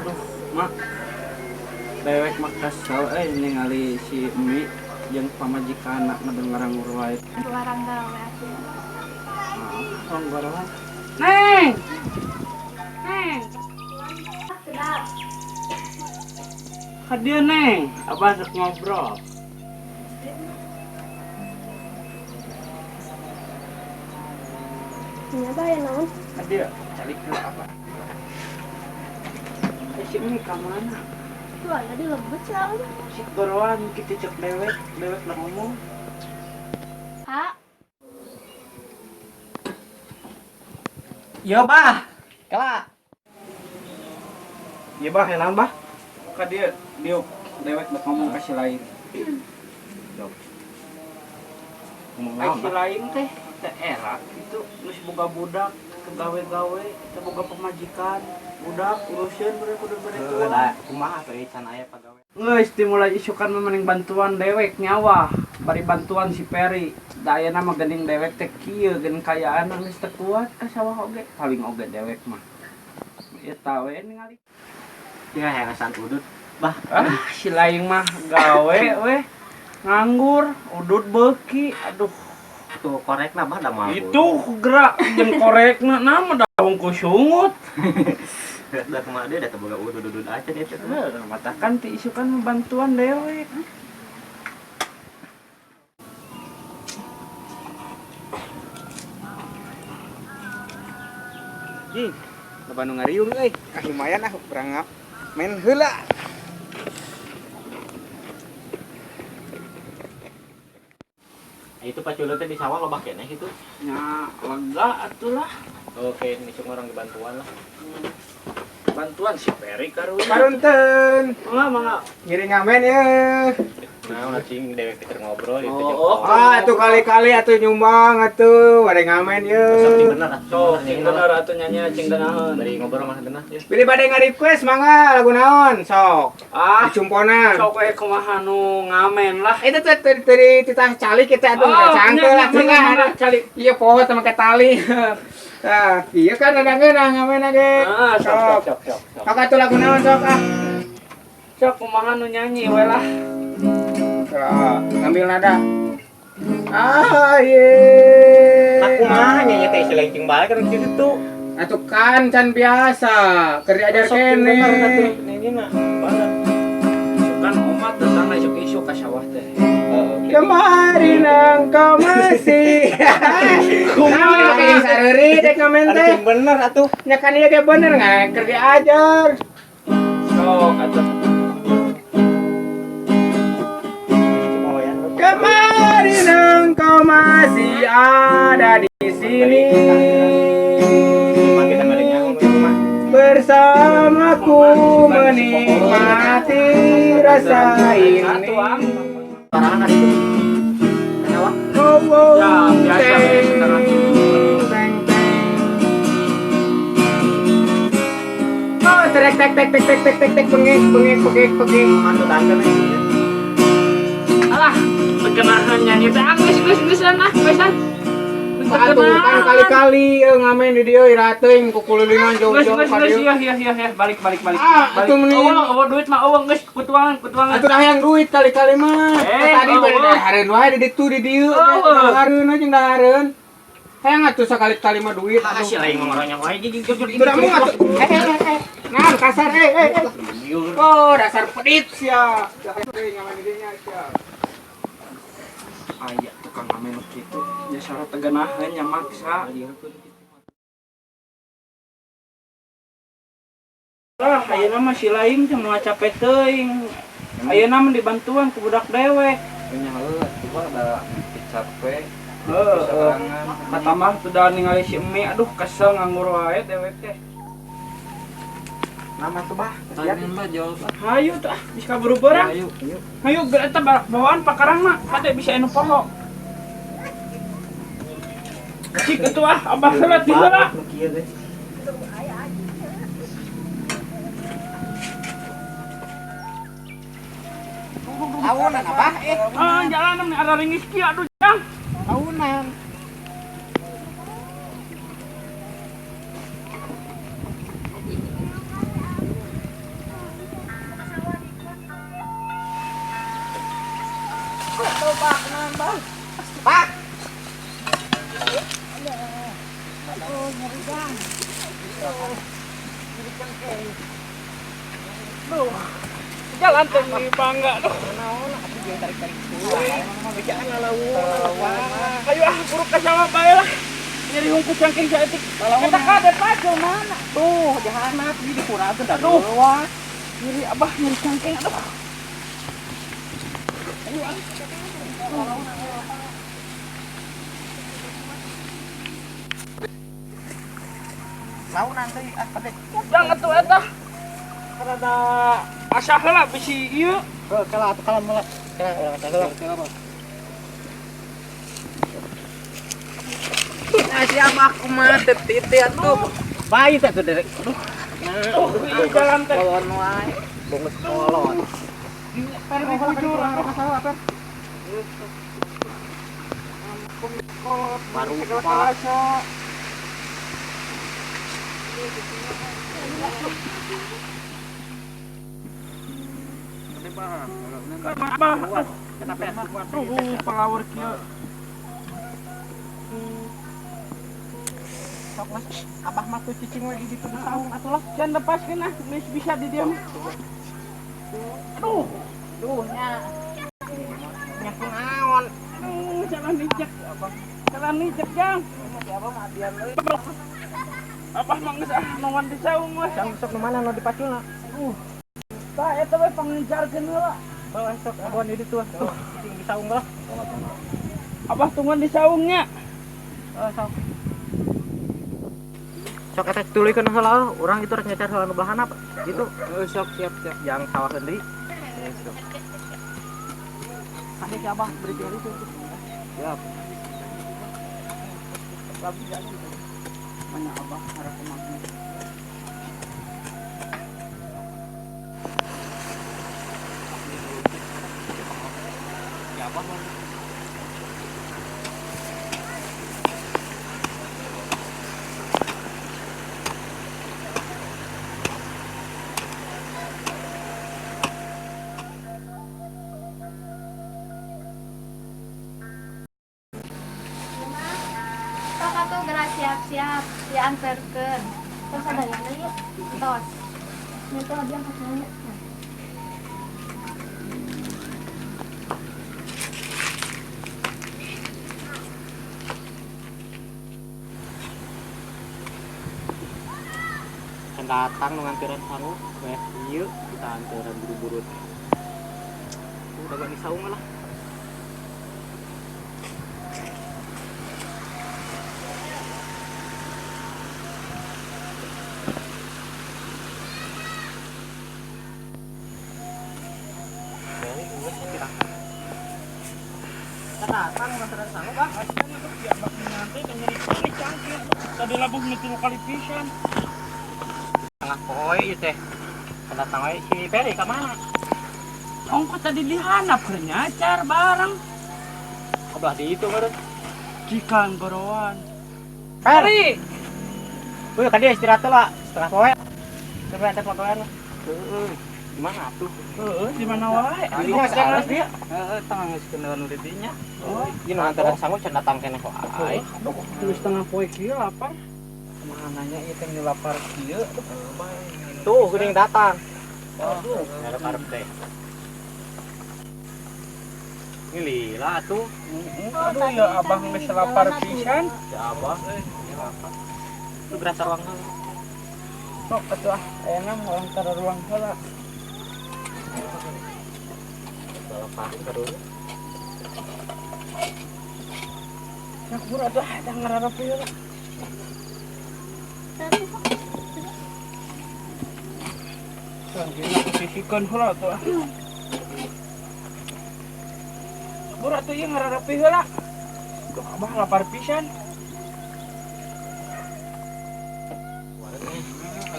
Aduh, Mak. Dewek mah kesel euy ningali si Emi jeung pamajikanna ngedengeran wae. Larang gawe atuh. Heeh, wae. Neng. Neng. Sedap. Ka dieu Neng, abah rek ngobrol. Nya bae naon? Ka dieu, calik heula abah. Eh, si Emi ka mana? Tuh aya di lembut sia. Si goroan kitu cek dewek, dewek lah ngomong. Ha? Yo bah, kala. Iya bah, enak bah. Ka dieu, diuk dewek rek ngomong ka si lain. Ngomong Ai naon, si Bah? lain teh teh era itu geus boga budak, teu gawe-gawe, teu boga pamajikan, budak uruseun bere kudu bere Heuh, tuan. da kumaha tuh can aya pagawe. Geus dimulai isukan mah mending bantuan dewek nyawa, bari bantuan si Peri. Da ayeuna mah geuning dewek teh kieu geuning kayaan geus teu kuat ka sawah oge, paling oge dewek mah. Eta we ningali. Ya hayang udut. Bah, Ah, si lain mah gawe we nganggur, udut beuki, aduh. Tuh korekna bah da moal. Itu gerak jeung korekna nama da hungku sungut. Da kumaha deui da teu boga udut-udut aja eta teh. Heuh, matakan ti isukan bantuan dewek. Jing, loba nu ngariung euy. Ah lumayan ah urang main heula. Itu paculu teh di sawah loba keneh gitu. Nya lega atuh lah. Oke, isuk orang dibantuan lah. Bantuan si Peri karunya. Parunten. Mangga mangga. Ngiring ngamen ye. Nah, cing dewek teh ngobrol itu Oh, jeung oh. Ah, atuh kali-kali atuh nyumbang atuh, bade ngamen ye. Sok cing bener atuh. Sok cing bener atuh nyanyi cing geunaheun. Bari ngobrol mah geunah ya. Pilih bade nga-request mangga lagu naon sok. Ah, Dicumponan. sok we kumaha nu ngamen lah. Itu teh tadi titah calik kita atuh Oh, cangkeul nya, lah nya, cenah. nya, calik. Iya poho sama ke tali. Tah, iya kan ada ngeunah ngamen ge. Ah, sok sok sok sok. Sok, Sok atuh lagu naon sok ah. Sok kumaha nu nyanyi we lah. Sok, ngambil nada. Ah, ye. Nah, kumaha nyanyi teh si lengking balik kan kitu. Atuh kan can biasa, keur diajar Sok cing kene. bener atuh nyanyina. Banget. Isukan omat datang isuk-isuk ka sawah teh. Kemarin engkau masih. Kumaha kayak sareurit dek ngamen teh. Cing bener atuh. Nya kan ieu ge bener nggak keur diajar. Sok atuh. Kemarin engkau masih ada di sini. Bersamaku menikmati rasa ini. Satu ang. Parahan itu. Kenapa? Oh, oh, Ya, biasa, teng, setengah. teng, teng. Oh, tek tek tek tek tek tek tek tek bengek bengek bengek bengek. Mantu tangga nih. Alah, tekenahan nyanyi teh ah geus geus geusan ah, geusan. Atuh kan kali-kali ngamen di dieu ira teuing kukulilingan Geus jauh-jauh geus ka geus dieu. iya iya iya iya balik balik balik. Ah, balik. atuh mending. Eueuh eueuh duit mah eueuh geus kutuangan kutuangan. Atuh dah yang duit kali-kali mah. Eh, Tadi oh, bade oh. dahareun wae di ditu di dieu. Oh, oh. Dahareun aja dahareun. Hayang atuh sakali-kali mah duit Ah, atuh. si lain ngomongnya wae jadi jujur ini. Sudah mu atuh. Eh eh eh. Nah, kasar eh eh eh. Oh, dasar pedit sia. Deui ngamen di dinya sia. Aya tukang ngamen nu kitu. Nya syarat tegenaheun nya maksa. Lah, ayeuna mah si lain teh moal capek teuing. Ayeuna mah dibantuan ku budak dewek. Nya heueuh coba da capek. Heeh. Sorangan. Katambah tuh da ningali si Emi, aduh kesel nganggur wae dewek teh. Nama tuh bah. Tanya bah jawab ah. Hayu tuh ah, bisa kaburu berang. Ayo. Hayu geus eta bawaan pakarangna, kade bisa anu poho. Cik atuh ah, abah heula ti heula. Aunan abah eh. Ah, jalan nih ada ringis kieu aduh jang. Aunan. Duh. Jalan teh bangga duh. Naon atuh jeung tarik-tarik teuing. Bejaan lalawuan. Ayo ah, buruk ka sawah bae lah. Nyeri hungku cangking saeutik. Eta kade pacul mana? Tuh, jahanap ieu dikurakeun da. Aduh. Nyeri abah nyeri cangking aduh. Ayo ah. Launan deui ah kade. Jangan tuh eta. Rada asah heula bisi ieu. Heuh, kala atuh kala mulai. Kala urang asah heula. Nah, si abah kumaha teh titi atuh. Bayi teh tuh derek. Aduh. Tuh, ieu jalan teh. Kolon wae. Bonges kolon. Per bujur aduh. Baru Segala pak. kalasa. Abah, Kenapa ya? aduh, palawur kieu. Sok lah. Abah mah tuh cicing we di ditu di saung atuh lah. Jangan lepaskeun ah, geus bisa di dieu. Aduh, Duh nya. Nya kunaon? aduh, jalan nicek abah. Jalan nicek jang. Si abah mah adian deui. Abah mah geus ah nawan di saung we. Sang sok nu mana nu dipaculna? Tah eta we pangencarkeun heula. Bawa sok abon di ditu. Tuh, cicing di saung lah. Abah tungguan di saungnya. Oh, sok. Sok eta tuluykeun heula urang itu rek nyecar heula nu belah handap gitu. Heuh, sok siap siap. Yang sawah sendiri. Ada si abah beri jari tuh. Siap. Mana abah harap kemana? Ya abah mah. Sok atuh geura siap-siap diantarkeun. Terus ada yang deui tos. Nyetel abdi angkat nanya. Can datang nu nganteran sangu, weh ieu kita anteran buru-buru teh. Udah gak di saung lah. Beri geus kira. Datang nganteran sangu bah. Tadi labuh nu tilu kali pisan. Tengah poe ieu teh. Can datang wae si Peri ka mana? Ongko tadi dihanap keur nyacar bareng. Ka belah ditu meureun. Cikan gorowan. Peri. Wih, ka dieu istirahat lah setengah poe. Coba ada pagawean lah. Heeh. Di mana atuh? Heeh, di mana wae? Dirinya sekarang dia. Heeh, tengah geus keun nu di dinya. Oh, Ieu nu nganteran sangu can datang keneh wae. aduh, tilu setengah poe kieu lapar. Kumaha nanya ieu teh nu lapar kieu. Tuh geuning datang. Aduh, Ngarep-arep teh. Ini lila atuh. Aduh ya abah geus lapar pisan. Si abah euy, ini lapar. Lu berasa ruang heula. Sok atuh ah, ayeuna mah urang tara ruang heula. Bapak terus. Yak buru atuh ah, da ngararap ieu lah. Cangkingna posisikeun heula atuh ah. Buru atuh ieu ngararap heula. Duh, abah lapar pisan.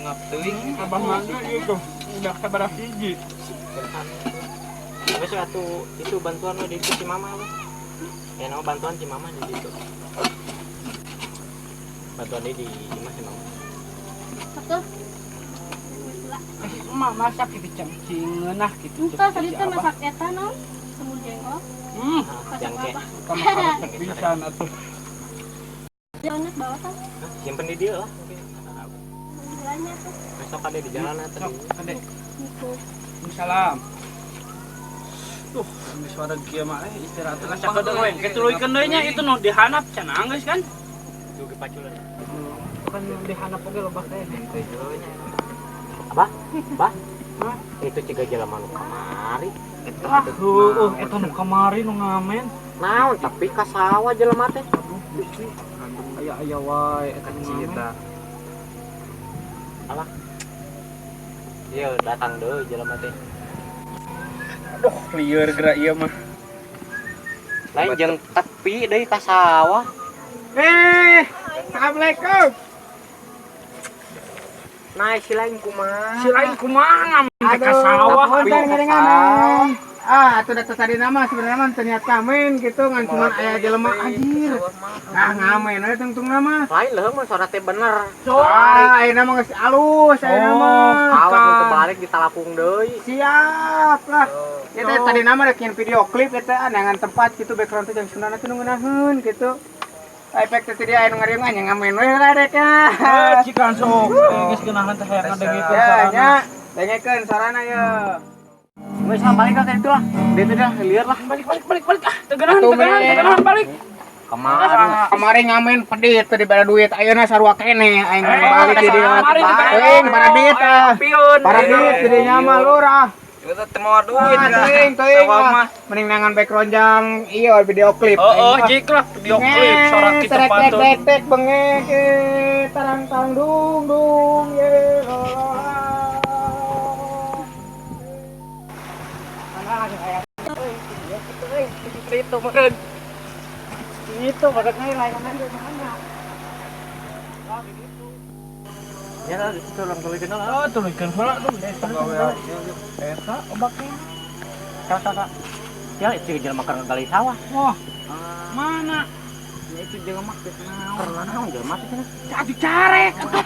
Ngap teuing. Abah mangga ieu tuh. Udah sabaraha hiji. Wes atuh itu bantuan we di itu si mama we. Ya nama bantuan si mama di situ. Bantuan dia di imah si mama. Satu. Emak masak gitu cangking ngeunah gitu. Entah tadi teh masak eta naon? Semur jengkol. Nah, jangke. Masak apa? Kamu harus pisan atuh. Jangan bawa kan? Simpen di dia lah. Gila. Jalannya tuh. Besok ada di jalan tadi. Sok, kade. Gitu. Salam. Tuh, geus wareg kieu mah istirahat lah sakedeung we. Ke tuluykeun deui nya itu nu dihanap cenah geus kan? Juga paculan. Kan dihanap oge loba teh. Abah, Bah. Itu ciga jelema nu kamari. Ah, heueuh eta nu kamari nu ngamen. Naon tapi ka sawah jelema teh. Aduh, Gusti. Aya-aya wae eta nu ngamen. Alah. Iya, datang deui jelema teh. Aduh, lieur gerak ieu mah. Lain jeung tepi deui ka sawah. Assalamualaikum. Nah, si lain kumaha? Si lain kumaha ngamen teh ka sawah. Punten ngadenganan. Ah, atuh data tadi nama sebenarnya mah ternyata ngamen gitu ngan cuman aya jelema anjir. Ah, ngamen we tungtung nama. Lain leuheung mah suara teh bener. Ah, ayeuna mah geus alus ayeuna mah. Awas nu teu balik ditalapung deui. Siap lah. Ya teh tadi nama rek nyin video klip eta neangan tempat gitu background teh jang Sundana teh nu ngeunaheun gitu. Efek teh tadi aya nu ngariung nya ngamen we lah rek ya. Eh, cikan sok. Geus geunahan teh hayang ngadengekeun Ya, sarana. nya dengekeun sarana ya. Geus lah balik lah ka itu lah. Dia teh dah lieur lah. Balik balik balik balik ah, teu geunahan Atuh, teu geunahan teu men. geunahan balik. Kemarin Kemarin ngamen pedit tadi bada duit ayeuna sarua keneh aing balik di dieu. Kemarin teu Teuing para duit ah. Piun. Para duit di dinya mah lurah. Itu teh mau duit Ah, teuing teuing lah. Mending nangan background jang iya video klip. Oh, oh, jik lah video klip sorak kita Tek tek pantun. tek tek bengek tarang tarang dung dung ye lo lo la. itu meureun. Itu bagusnya layangan di mana? Ya lah, itu orang tuluykeun lah. Oh, tuluykeun heula tuh. Eta obaknya. Kak, kak, kak. Ya, itu jelema keur ngagali sawah. Wah, mana? Ya itu jelema teh naon? Keur naon jelema teh cenah? Aduh carek atuh.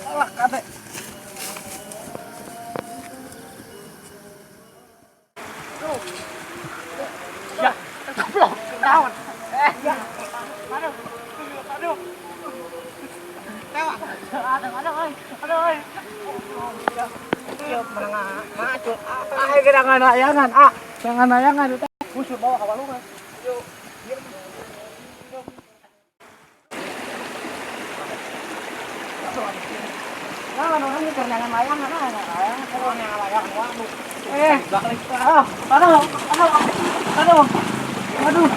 Alah kate. Ya, goblok, naon? Ya. Aduh. Aduh. Tewa. Aduh, aduh, aduh. Aduh. Iya, menengah macul. Ah, gerangan layangan, ah. Jangan layangan itu. Busur bawa ka walungan. Yuk. Nah, orang ini karena layangan, ah, layangan, kalau yang layangan, waduh. Balik. Ah, aduh, aduh, aduh, aduh,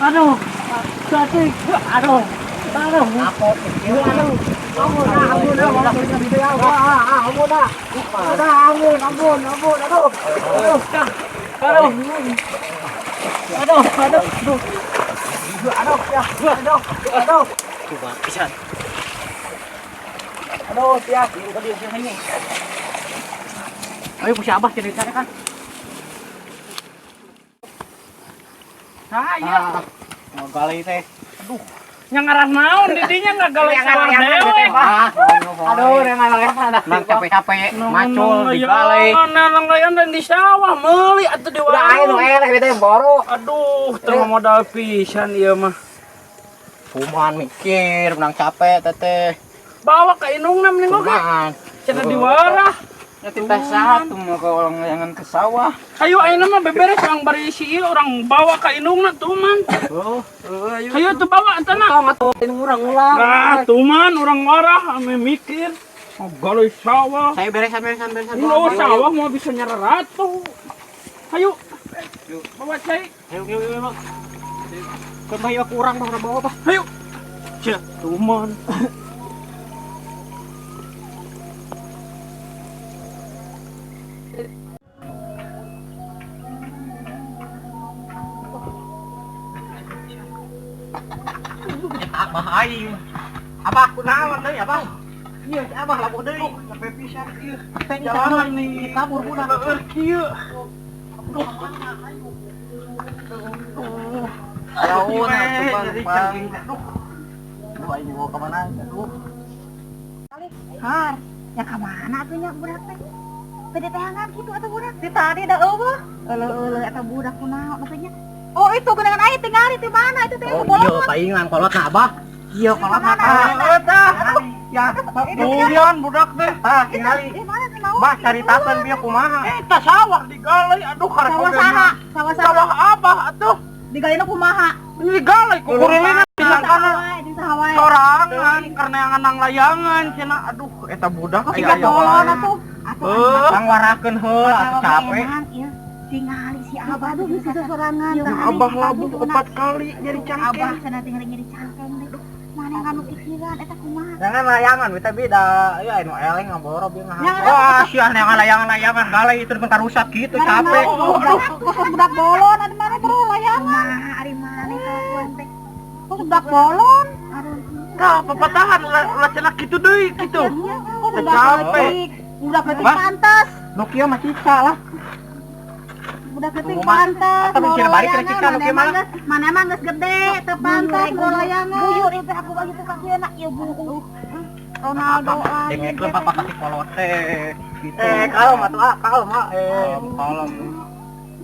aduh, sakit, aduh, aduh, aduh, ampun, ampun, ampun, ampun, ampun, ampun, ampun, aduh, aduh, aduh, aduh, aduh, aduh, aduh, ya, aduh, aduh, coba pisan. Aduh, ya, ayo ku si Abah jadi sana kan. Saya Mau gali teh. Aduh, nya ngarah naon di dinya ngagali sawah dewek. Aduh, dengan layangan. Nang capek-capek macul digali. Nang layan dan di sawah meuli atuh di Udah ayo nu warung. eleh teh boro. Aduh, teu modal pisan ieu mah. Kumaha mikir menang capek teteh. Bawa ka indungna mending oge. Kumaha. Cenah diwarah. Ya titah saha tuh mau ke orang layangan ke sawah. Ayo ayeuna mah beberes urang bari si ieu urang bawa ka indungna tuh man. Oh, ayo. Ayo tuh bawa antana. Tong atuh urang ulang. Nah, tuh man urang warah ame mikir. Mau gali sawah. Saya beresan beresan beresan. Ulah sawah mau bisa nyereratu. Ayo. Bawa cai. Ayo ayo ayo. Ke bayo kurang mah bawa apa? Ayo. Cek, tuh man. Abah aing. Abah kunaon deui abah? Ieu si abah labuh deui. Sampai pisan ieu. Jalan nih kabur budak. Heueuh kieu. Jauh nah bang. Aduh. Aduh aing mau ka mana? Aduh. Har, ya ka mana atuh nya budak teh? Tadi tehangan kitu atuh budak. Di tadi da eueuh. Euleuh-euleuh eta budak kunaon atuh nya. Oh, itu geunangan aing tinggal di mana itu teh Oh, iya bolongan. paingan kolot na Abah. Iya kolot na tah. Eta. Ya, Durian budak teh. tah tingali. Eh, mana teh mau? Bah caritakeun bieu kumaha. Eta sawah digalai aduh karek Sawah oge saha? mah. Sawah saha? Sawah abah atuh. Digalina kumaha? Digalai ku kurilina disangkana Di saha wae. sorangan karena yang anang layangan cenah aduh eta budak Kok siga bolon atuh. Atuh Eh, Pangwarakeun heula atuh capek. Iya. Tingali si Abah tuh bisa sorangan. abah labuh 4 kali nyeri cangkeng. Abah cenah tinggal nyeri cangkeng deh. Mana kanu pikiran eta kumaha? Jangan layangan, we teh beda. Ya anu eleng ngaboro bieu ngah. Jangan. Wah, sia neangan layangan-layangan galai itu bentar rusak gitu capek. Kok budak bolon ada mana bro layangan. Ari mana kelakuan teh. Kok budak bolon? Aduh. Tah papatahan ulah cenah kitu deui kitu. Kok budak Capek. leutik? Budak leutik Mah? pantes. Nu kieu mah cica lah. Budak leutik Tuh, mah. pantes. Atau mikir balik ke cica nu kieu mah lah. Mana emang geus gede, teu pantes bro layangan. Buyur itu aku bagi tukang kieu nak ieu buru. Ronaldo ah. Dengekeun papa kasih kolot teh. Gitu. Eh, kalem atuh ah, kalem ah. Eh, kalem.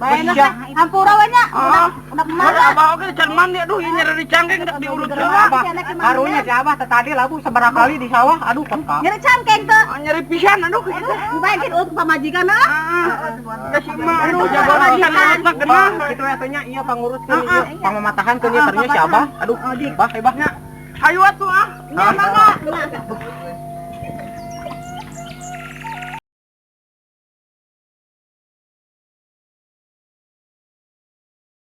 Bae lah, hampura we nya. Ah. Udah Mana mana? abah oge can mandi aduh ieu nyeri cangkeng dak diurut heula. Abah, karunya si Abah teh tadi labu sabaraha kali di sawah, aduh peka. Nyeri cangkeng teu. Ah, nyeri pisan aduh kitu. Bae kin untuk pamajikan ah. Ah, kasih mah aduh jago pisan urutna genah. Gitu ya teh nya iya pangurutkeun ieu, pangmamatahankeun ieu karunya si Abah. Aduh, bah, eh, bah. Hayu atuh ah. Nya mangga.